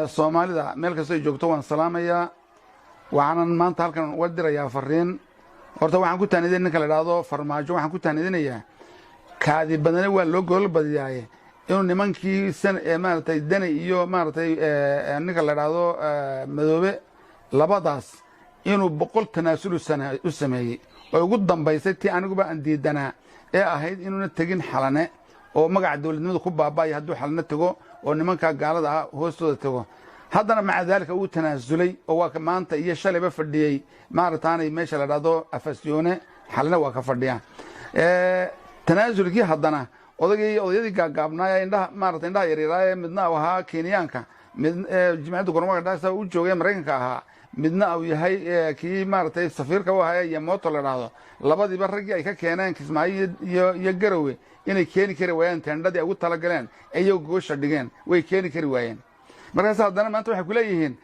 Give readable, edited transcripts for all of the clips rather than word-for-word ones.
Soomaalida meel kastoy joogto waan salaamayaa. Waxaanan maanta halkan uga dirayaa fariin. Horta waxaan ku taanidin ninka la idhaahdo Farmaajo, waxaan ku taanidinayaa kaadi badane waa loo golol badiyaaye inuu nimankii maaragtay Deni iyo maaragtay ninka la idhaahdo Madoobe, labadaas inuu 100 tanaasul u sameeyey oo ugu dambaysay tii aniguba aan diidanaa ee ahayd inuuna tegin Xalane oo magaca dowladnimada ku baaba'aya hadduu Xalane tego oo nimanka gaalada ah hoostooda tego. Haddana maca daalika uu tanaasulay oo waa ka maanta iyo shalayba fadhiyey maaragtaanay meesha la dhahdo Afasyoone, Xalane waa ka fadhiya. Tanaasulkii haddana odagii odayadii gaagaabnaaya, indhaha maarata indhaha yaryaraaye, midna uu ahaa Kenyaanka, mid jimciyadda gormaka dhasa u joogay Maraykanka ahaa, midna uu yahay kii maaragtay safiirka u ahaa iyo moto la dhahdo, labadiiba raggii ay ka keeneen Kismaayo iyo Garowe inay keeni kari waayeen teendhadii ay ugu talagaleen ee iyagu goosha dhigeen way keeni kari waayeen. Markaas haddana maanta waxay kuleeyihiin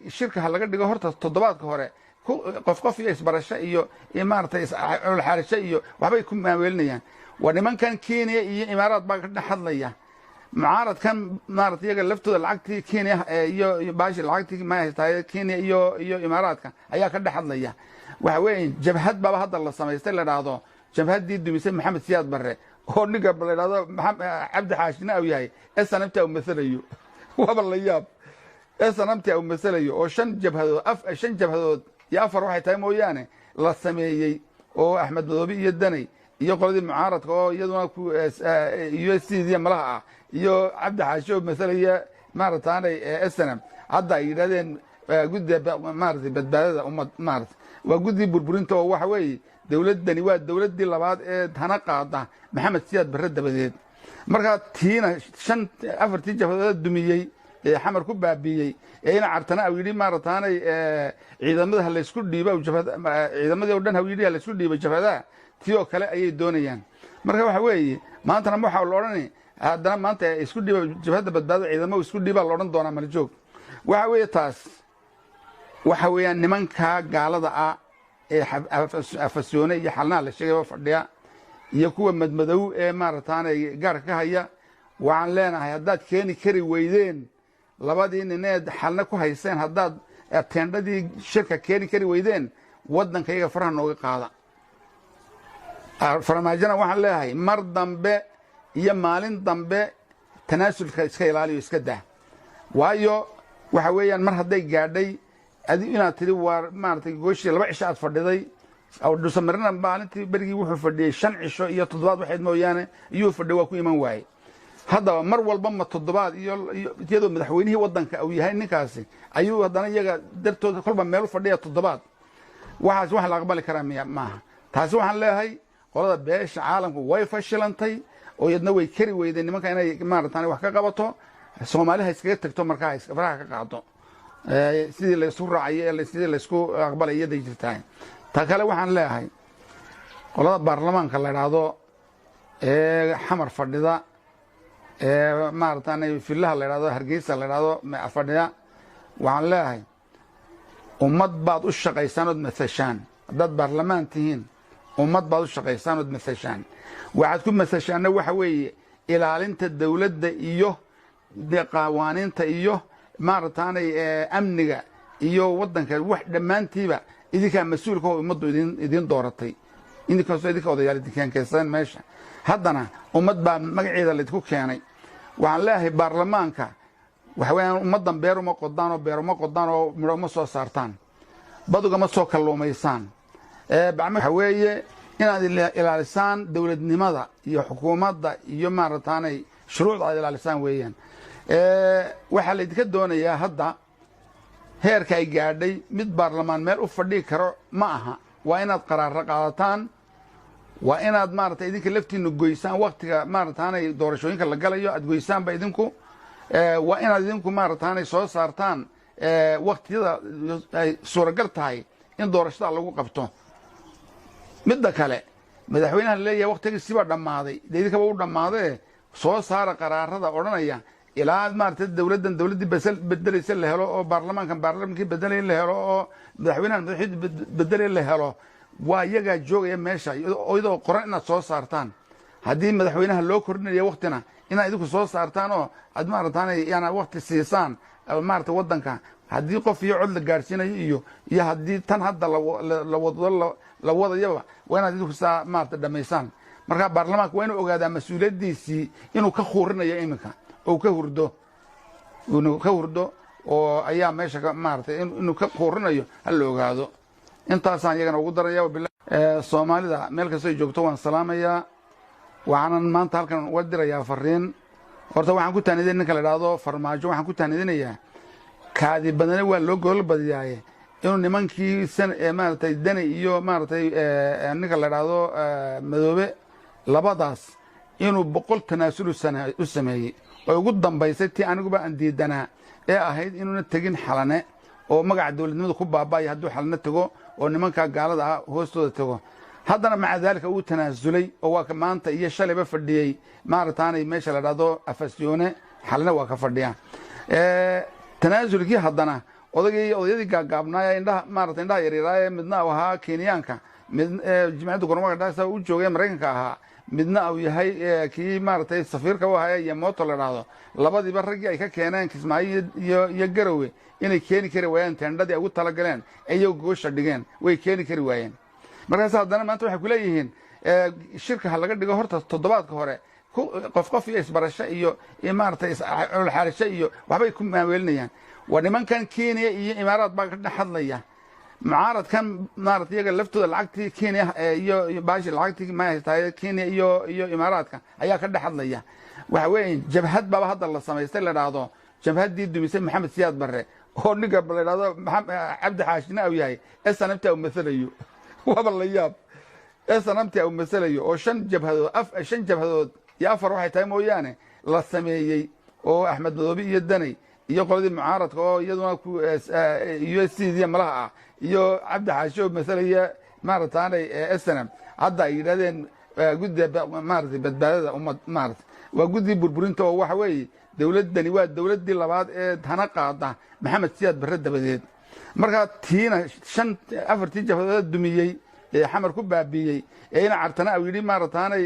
shirka ha laga dhigo horta toddobaadka hore qof qof iyo isbarasho iyo maaragtay culxaarisho iyo waxbay ku maaweelinayaan. Waa nimankan Kenya iyo Imaaraad baa ka dhex hadlaya mucaaradkan maarata, iyaga laftooda lacagtii Kenya iyo baashi lacagtii ma haystaay Kenya iyo Imaaraadka ayaa ka dhex hadlaya. Waxa weeye jabhad baaba hadda la samaystay la dhahdo jabhaddii dumisay Maxamed Siyaad Barre oo ninka la dhahdo Cabdi Xaashina uu yahay SNMta uu masalayo. Waaba la yaab, SNMta uu masalayo oo shan jabhadood, shan jabhadood iyo afar waxay tahay mooyaane la sameeyey oo Axmed Madoobe iyo Daney iyo qoladii mucaaradka oo iyaduna USC d malaha ah iyo Cabdi Xaashi oo masalaya maarataanay SNM, hadda ay yidhahdeen guddida maaratay badbaadada ummad, maarata waa guddii burburinta. Oo waxa weeye dowladdani waa dowladdii labaad ee hana qaada Maxamed Siyaad Barre dabadeed. Markaa tiina shan afartii jabhadood dumiyey ee Xamar ku baabiiyey ee ina Cartana uu yidhi maarataanay ciidamada ha laysku dhiibo, ciidamadii o dhan ha yidhi ha laysku dhiibo jabhadaha, tii oo kale ayay doonayaan. Marka waxa weeye maantana waxaa la odhani haddana maanta isku dhiiba jabhadda badbaadada ciidamo isku dhiibaa la odhan doonaa maljoog. Waxa weeye taas waxa weeyaan nimankaa gaalada ah ee Afasyoone iyo Xalnaha la sheegayba fadhiya iyo kuwa madmadow ee maarataanay gaarka ka haya, waxaan leenahay haddaad keeni kari weydeen labadii nineed Xalna ku hayseen, haddaad teendhadii shirka keeni kari weydeen, waddanka iyaga faraha nooga qaada. Farmaajona waxaan leeyahay mar dambe iyo maalin dambe tanaasulka iska ilaaliyo, iska dah. Waayo waxa weeyaan mar hadday gaadhay adi inaad tidhi waa maaratay gooshii 2 cisho aad fadhiday Dhusamarina, maalintii berigii wuxuu fadhiyey 5 cisho iyo toddobaad waxayd mooyaane iyuu fadhiyay, waa ku iman waaye. Haddaba mar walba ma toddobaad iyo iyadoo madaxweynihii waddanka uu yahay ninkaasi ayuu haddana iyaga dartooda kolba meel u fadhiya toddobaad, waxaas wax la aqbali karaa miya maaha. Taasi waxaan leeyahay qolada beesha caalamku way fashilantay oo iyadna way kari weyday nimanka inay maaratan wax ka qabato. Soomaali ha iskaga tagto, markaa faraha ka qaado sidii laysku raacayo, sidii laysku aqbalay iyaday jirtaa. Ta kale waxaan leeyahay qolada baarlamaanka la idhaahdo ee Xamar fadhida ee maaratan fillaha la idhahdo Hargeysa la idhahdo fadhida, waxaan leeyahay ummad baad u shaqaysaan ood masashaan. Haddaad baarlamaan tihiin ummad baad u shaqaysaan ood masashaan. Waxaad ku masashaanna waxa weeye ilaalinta dowladda iyo qawaaniinta iyo maarataanay amniga iyo waddanka wax dhammaantiiba idinkaa mas-uulka oo ummaddu idiin dooratay. Idinkastoo idinka odayaal idinkeenkeysadeen meesha, haddana ummad baa magaceeda laydinku keenay. Waxaan leeyahay baarlamaanka waxa weeyaan ummaddan beer uma qodaan oo beer uma qodaan oo midho uma soo saartaan, badugama soo kalluumaysaan. Waxa weeye inaad ilaalisaan dowladnimada iyo xukuumadda iyo maarataanay shuruucda aad ilaalisaan weeyaan. Waxaa laydinka doonayaa hadda heerka ay gaadhay mid baarlamaan meel u fadhii karo ma aha. Waa inaad qaraaro qaadataan, waa inaad maarata idinka laftiina goysaan waktiga maarataanay doorashooyinka la galayo aad goysaanba idinku. Waa inaad idinku maarataanay soo saartaan waktiyada ay suuragal tahay in doorashada lagu qabto. Midda kale madaxweynaha laleeyahay waktigiisibaa dhammaaday, dee idinkaba u dhammaadee soo saara qaraarada odhanaya ilaa maarata dowladdan dowladdii bedelaysa la helo oo baarlamaankan baarlamaankii bedelaya la helo oo madaxweynahan madaxweyne bedelaya la helo, waa iyagaa joogaya meesha iyadoo qoran inaad soo saartaan. Haddii madaxweynaha loo kordhinayo waktina Inaad idinku soo saartaan oo aad maarataanay yaana wakti siisaan maarata waddanka, haddii qof iyo cod la gaadhsiinayo iyo haddii tan hadda la wado la wadayaba, waa inaad idinku saa maarata dhammaysaan. Marka baarlamaanka waa inuu ogaadaa mas-uuliyaddiisii inuu ka khuurinayo iminka oo ka hurdo, inuu ka hurdo oo ayaa meesha maarata inuu ka khuurinayo ha la ogaado. Intaasaan iyagana ugu daraya. Soomaalida meel kastoy joogto waan salaamayaa. Waxaanan maanta halkan uga dirayaa fariin. Horta waxaan ku taanidin ninka la idhaahdo Farmaajo, waxaan ku taanidinayaa kaadi badane waa loo golol badiyaaye, inuu nimankii maaratay Deni iyo maaratay ninka la idhaahdo Madoobe, labadaas inuu 100 tanaasul u sameeyey oo ugu dambaysay tii aniguba aan diidanaa ee ahayd inuuna tegin Xalane, oo magaca dowladnimada ku baaba'aya hadduu Xalane tego oo nimanka gaalada ah hoostooda tego. Haddana maca daalika uu tanaasulay oo waa ka maanta iyo shalayba fadhiyey maarataanay meesha la dhahdo Afasyoone, Xalane waa ka fadhiya. Tanaasulkii haddana odaygii odayadii gaagaabnaaya, indhaha maarata indhaha yaryaraaye, midna uu ahaa Kenyaanka, mid Jimciyadda Gormaka dhasa u joogay Maraykanka ahaa, midna uu yahay kii maaratay safiirka u ahaa iyo moto la dhahdo, labadiiba raggii ay ka keeneen Kismaayo iyo Garowe inay keeni kari waayeen teendhadii ay ugu talagaleen, iyago goosha dhigeen way keeni kari waayeen. Markaas haddana maanta waxay kuleeyihiin shirka ha laga dhigo horta toddobaadka hore qof qof iyo isbarasho iyo maaratay olxaarisho iyo waxbay ku maaweelinayaan. Waa nimankan Kenya iyo Imaaraad baa ka dhex hadlaya mucaaradkan maarata, iyaga laftooda lacagtii Kenya iyo baashi lacagtii ma haystaay Kenya iyo Imaaraadka ayaa ka dhex hadlaya. Waxa weeye jabhad baaba hadda la samaystay la dhahdo jabhaddii dumisay Maxamed Siyaad Barre, oo ninka la dhahdo Cabdi Xaashina uu yahay SNMta uu masalayo. Waaba la yaab, SNMta uu masalayo oo shan jabhadood, shan jabhadood iyo afar waxay tahay mooyaane la sameeyey, oo Axmed Madoobe iyo Daney iyo qoladii mucaaradka oo iyaduna USC d malaha ah iyo Cabdi Xaashi oo masalaya maarataanay SNM, hadda ay yidhahdeen guddiga maaratay badbaadada ummad, maarata waa guddii burburinta. Oo waxa weeye dowladdani waa dowladdii labaad ee hana qaada Maxamed Siyaad Barre dabadeed. Markaa tiina shan afartii jabhadood dumiyey ee Xamar ku baabiiyey ee ina Cartana uu yidhi maarataanay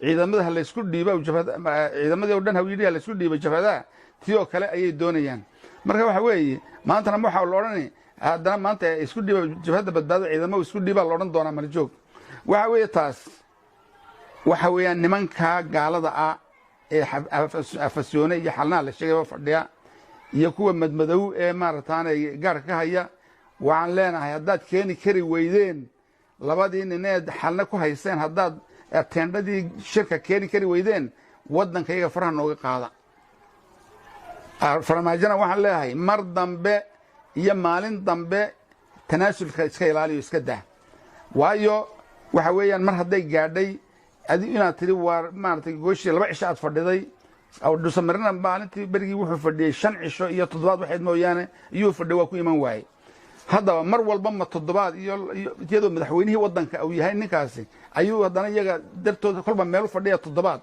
ciidamada ha laysku dhiibo, ciidamadii o dhan ha yidhi ha laysku dhiibo jabhadaha, tii oo kale ayay doonayaan. Marka waxa weeye maantana waxaa la odhani haddana maanta isku dhiiba jabhadda badbaadada, ciidamo isku dhiibaa la odhan doonaa. Maljoog waxa weeye taas waxa weeyaan nimankaa gaalada ah ee Afasyoone iyo Xalnaha la sheegayba fadhiya iyo kuwa madmadow ee maarataanay gaarka ka haya, waxaan leenahay haddaad keeni kari weydeen labadii nineed Xalna ku hayseen, haddaad teendhadii shirka keeni kari weydeen, waddanka iyaga faraha nooga qaada. Farmaajona waxaan leeyahay mar dambe iyo maalin dambe tanaasulka iska ilaaliyo, iska dah. Waayo waxa weeyaan mar hadday gaadhay adi inaad tidhi waa maaratay gooshii 2 cisho aad fadhiday Dhusamarina, maalintii berigii wuxuu fadhiyey 5 cisho iyo toddobaad waxayd mooyaane iyuu fadhiyay, waa ku iman waayey. Haddaba mar walba ma toddobaad iyo iyadoo madaxweynihii waddanka uu yahay ninkaasi ayuu haddana iyaga dartooda kolba meel u fadhiya toddobaad?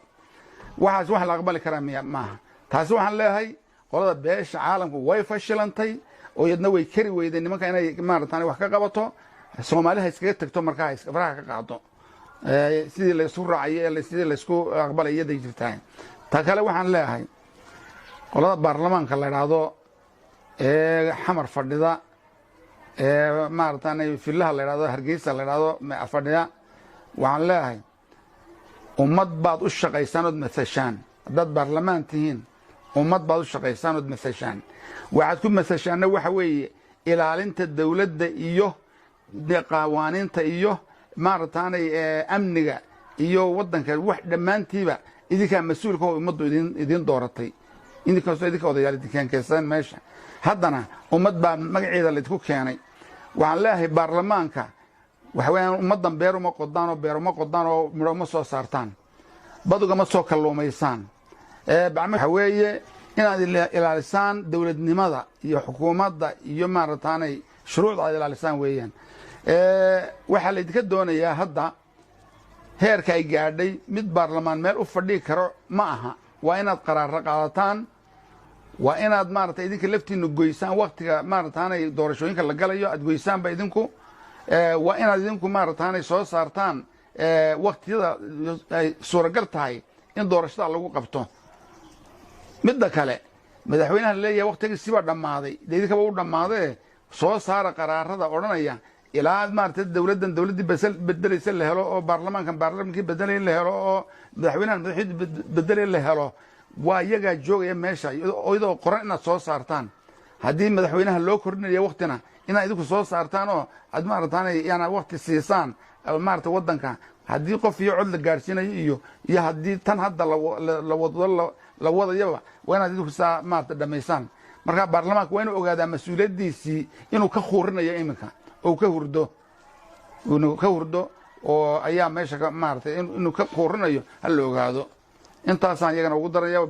Waxaas wax la aqbali karaa miya? Maaha. Taasi waxaan leeyahay qolada beesha caalamku way fashilantay oo iyadna way kari weyday nimanka inay maaratan wax ka qabato. Soomaali ha iskaga tagto, markaa faraha ka qaado sidii laysku raacayo, sidii laysku aqbalay iyaday jirtaa. Ta kale waxaan leeyahay qolada baarlamaanka la idhaahdo ee Xamar fadhida, ee maaratan fillaha la idhahdo Hargeysa la idhahdo fadhiya, waxaan leeyahay ummad baad u shaqaysaan ood masashaan. Haddaad baarlamaan tihiin, ummad baad u shaqaysaan ood masashaan. Waxaad ku masashaanna waxa weeye ilaalinta dowladda iyo qawaaniinta iyo maarataanay amniga iyo waddanka wax dhammaantiiba idinkaa mas-uulka oo ummaddu idin dooratay. Idinkastoo idinka odayaal idinkeenkeyseen meesha, haddana ummad baa magaceeda laydinku keenay. Waxaan leeyahay baarlamaanka waxa weeyaan ummaddan beer uma qodaan oo beer uma qodaan oo midho uma soo saartaan, badugama soo kalluumaysaan. Waxa weeye inaad ilaalisaan dowladnimada iyo xukuumadda iyo maarataanay shuruucda aad ilaalisaan weeyaan. Waxaa laydinka doonayaa hadda heerka ay gaadhay mid baarlamaan meel u fadhii karo ma aha. Waa inaad qaraarro qaadataan, waa inaad maarata idinka laftiinu goysaan waktiga maarataanay doorashooyinka la galayo aad goysaanba idinku. Waa inaad idinku maarataanay soo saartaan waktiyada ay suuragal tahay in doorashada lagu qabto. Midda kale, madaxweynaha laleeyahay waktigiisibaa dhammaaday, dee idinkaba u dhammaadee soo saara qaraarada odhanaya ilaa maarata dowladdan dowladdii bedelaysa la helo, oo baarlamaankan baarlamaankii bedelay la helo, oo madaxweynahan madaxweynii bedelay la helo, waa iyagaa joogaya meesha, iyadoo qoran inaad soo saartaan. Haddii madaxweynaha loo kordhinaya waktina, inaad idinku soo saartaan oo aad maarataana yaana wakti siisaan maarata waddanka. Haddii qof iyo cod la gaadhsiinayo iyo haddii tan hadda la wado la wadayaba, waa inaad idinku saa maarata dhammaysaan. Marka baarlamaanka waa inuu ogaadaa mas-uuliyaddiisii inuu ka khuurinayo iminka oo ka hurdo, inuu ka hurdo oo ayaa meesha maaratay inuu ka khuurinayo ha la ogaado. Intaasaan iyagana ugu daraya.